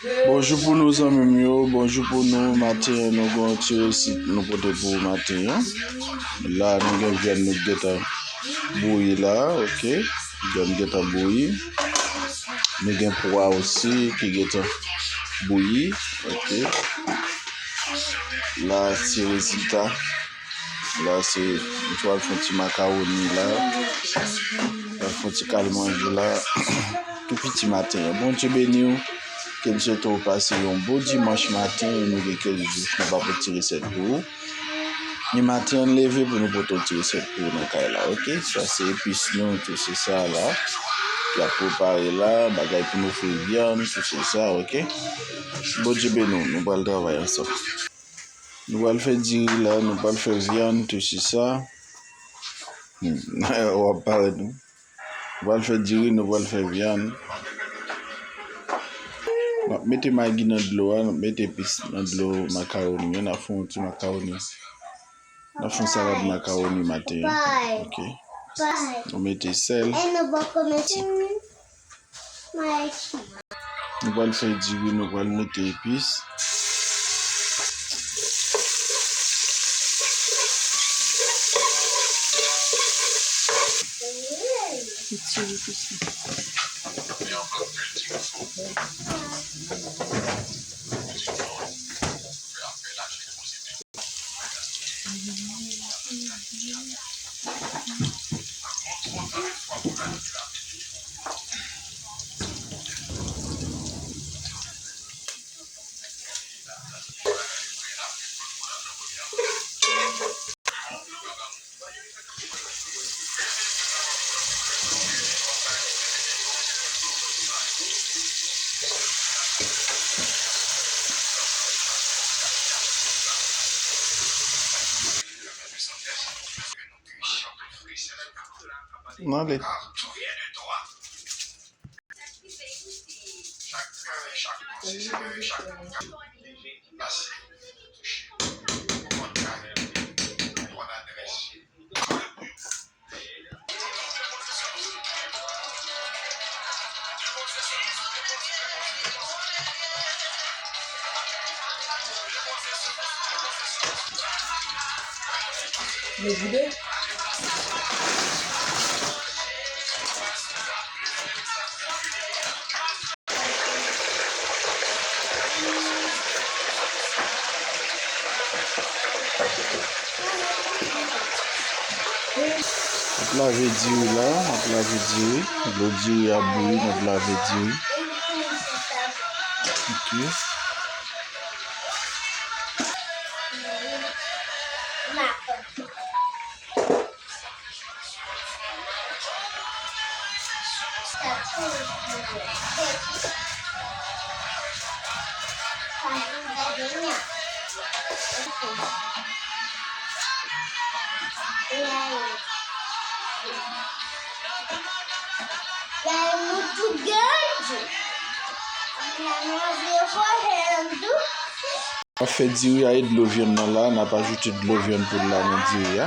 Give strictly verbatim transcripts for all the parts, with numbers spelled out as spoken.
Bonjou pou nou, zanmi m yo, bonjou pou nou. Maten an, nou gen yon ti resit nou pote pou ou maten an. La, nou gen vyann nou gentan bouyi la, oke. Vyann gentan bouyi. Nou gen pwa osi ki gentan bouyi, oke. La, ti rezilta. La, se, m pral fè yon ti makawoni la. M pral fè yon ti kal manje la. Tou piti maten an. Bondye beni w. Ke m swete w pase yon bon dimanch maten. Nou gen kèk jou nou pa pote ti resèt pou ou. Men maten an, n leve pou nou pote yon ti resèt pou ou nan kay la, oke? Sa se epis nou, tou se sa la. Y ap prepare la, bagay pou nou fè vyann, tou se sa, oke? Bondye beni w, nou pral travay ansanm. Nou pral fè diri la, nou pral fè vyann, tou se sa. Hmm, w ap parèt, wi. Nou pral fè diri, nou pral fè vyann. N ap mete magi nan dlo a, n ap mete epis nan dlo makawoni an, n ap fè yon ti makawoni. N ap fè yon salad makawoni maten an. Oke. Nou mete sèl. Nou pral fè diri, nou pral mete epis. N ale. N ap lave diri la, n ap lave diri. Dlo diri a bouyi, n ap lave diri. Ok. W ap fè diri a e dlo vyann nan la, n ap ajoute dlo vyann poul la nan diri a.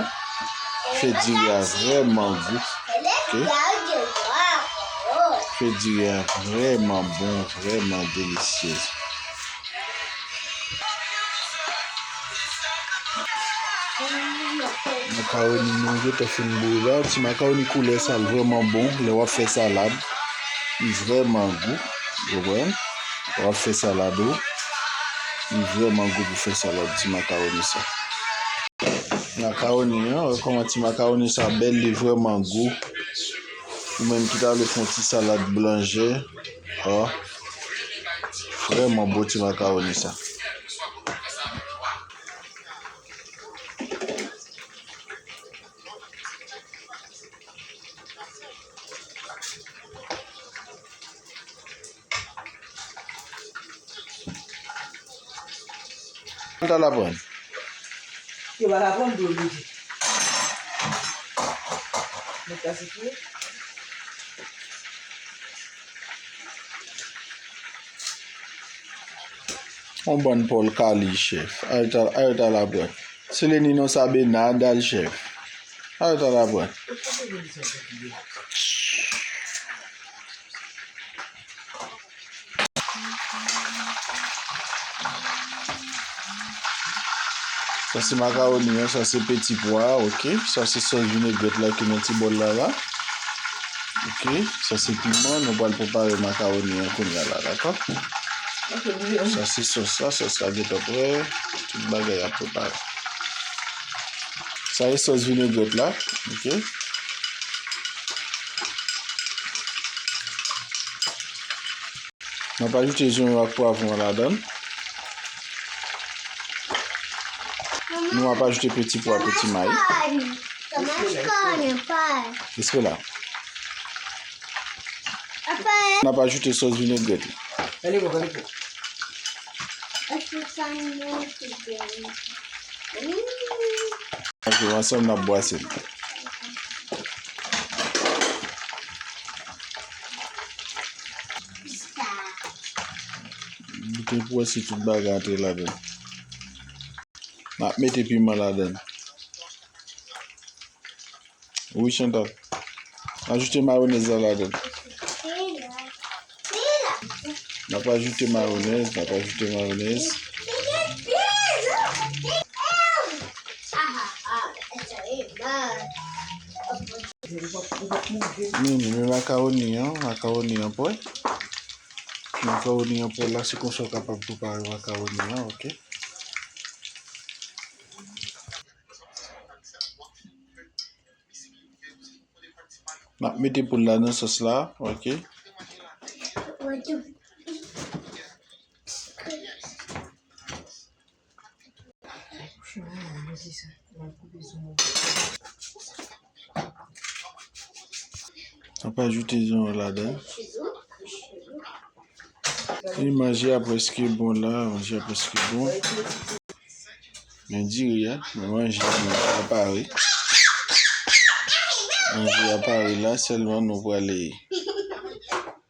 Fè diri a vrèman gou. Ok? Fè diri a vrèman bon, vrèman delisyez. Makawoni nou gentan fin bouyi la. Ti makawoni koulè sa, l vrèman bon lè w ap fè salad. Li vrèman gou. Ou konprann? W ap fè salad ou. Li vrèman gou pou fè salad, ti makawoni sa. Makawoni an, wè kòman ti makawoni sa bèl, li vrèman gou. Ou menm ki ta vle fè yon ti salad blan je, o, vrèman bon ti makawoni sa. Al ta laprann. Yo pa laprann dlo vide. Met la sou fou. On bann pòl kali, chèf. Al ta, al ta laprann. Seleni non sa benad al chèf. Al ta laprann. Sa se makawoni an, sa se peti pwa, ok. Sa se sòs vinegrèt la ki nan ti bòl la la. Ok, sa se piman, nou pral prepare makawoni an kounye a la, dakò? Sa se sòs la, sòs la gentan prè, tout bagay ap prepare. Sa se sòs vinegrèt la, ok. N ap ajoute zonyon ak pwavwon an ladan. Nou ap ajoute peti pwa, peti may. Espela. N ap ajoute sòs vinegrèt la. N ap jwe ansanm, n ap bwase l. Goute pou wè si tout bagay antre ladan. N ap mete piman ladan. Wi, Chantal. Ajoute mayonèz la ladan. N ap ajoute mayonèz, n ap ajoute mayonèz. Men, men makawoni an, makawoni an prè. Makawoni an prè la, se konsa w kapab prepare makawoni an, ok. N ap mete poul la nan sòs la, ok. N ap ajoute zonyon ladan. E manje a prèske bon la, manje a prèske bon. Men diri a, men manje a pare. Manje a pare la, sèlman nou prale,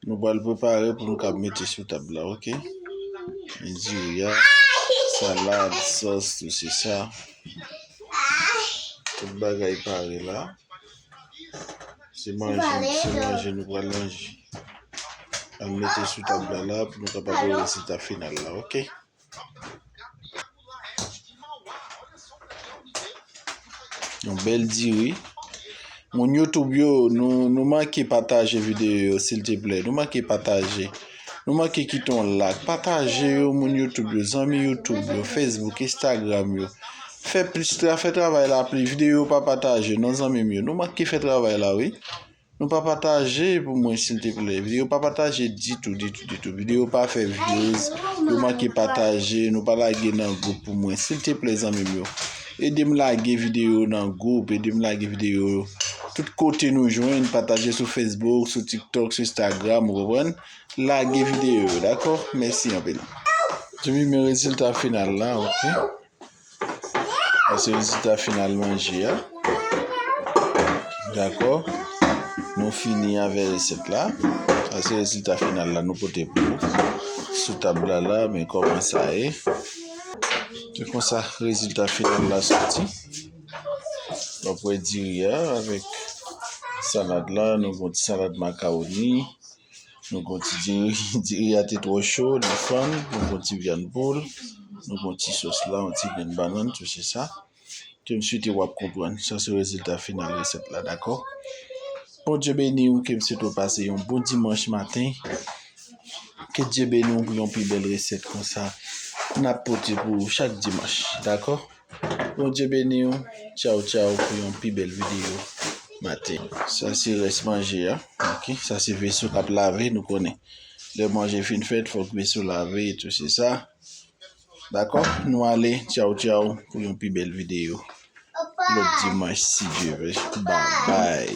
nou pral prepare pou nou kab mete sou tab la, ok? Men diri a, salad, sòs, tout se sa. Tout bagay pare la. Se manje, se manje nou pral manje. Al mete sou tab la la pou nou kapab wè rezilta final la, ok? Yon bèl diri. Moun YouTube yo, nou, nou manke pataje videyo yo, silteplè. Nou manke pataje. Nou manke kite yon like. Pataje yo, moun YouTube yo, zanmi YouTube yo, Facebook, Instagram yo. Fè plis tra-, fè travay la plis. Videyo yo pa pataje, non, zanmi m yo. Nou manke fè travay la, wi. Nou pa pataje pou mwen, silteplè. Videyo pa pataje ditou, ditou, ditou. Videyo pa fè views. Yo manke pataje. Nou pa lage nan gwoup pou mwen, silteplè, zanmi m yo. Ede m lage videyo nan gwoup. Ede m lage videyo tout kote nou jwenn. Pataje sou Facebook, sou TikTok, sou Instagram, ou konprann? Lage videyo yo, dakò? Mèsi anpil. Zanmi m, men rezilta final la, ok? Sa se rezilta final manje a. Dakò? Nou fini avè resèt la. Sa se rezilta final la nou pote pou ou. Sou tab la la, men kòman sa ye. Se konsa rezilta final la soti. W ap wè diri a avèk salad la. Nou gon ti salad makawoni. Nou gon ti diri, diri a te twò cho, li fann. Nou gon ti vyann poul. Nou gon ti sòs la, yon ti grenn bannann, tout se sa. Ke m swete w ap konprann. Sa se rezilta final resèt la, dakò? Bondye beni w, ke m swete w pase yon bon dimanch maten. Ke Dye beni w pou yon pi bèl resèt konsa n ap pote pou ou chak dimanch, dakò? Bondye beni w. Tchaw, tchaw pou yon pi bèl videyo maten. Sa se rès manje a. Ok, sa se veso k ap lave, nou konnen. Lè manje fin fèt, fòk veso lave, tout se sa. Dakò? Nou ale. Tchaw, tchaw pou yon pi bèl videyo. Lòt dimanch, si Dye vle. Babay.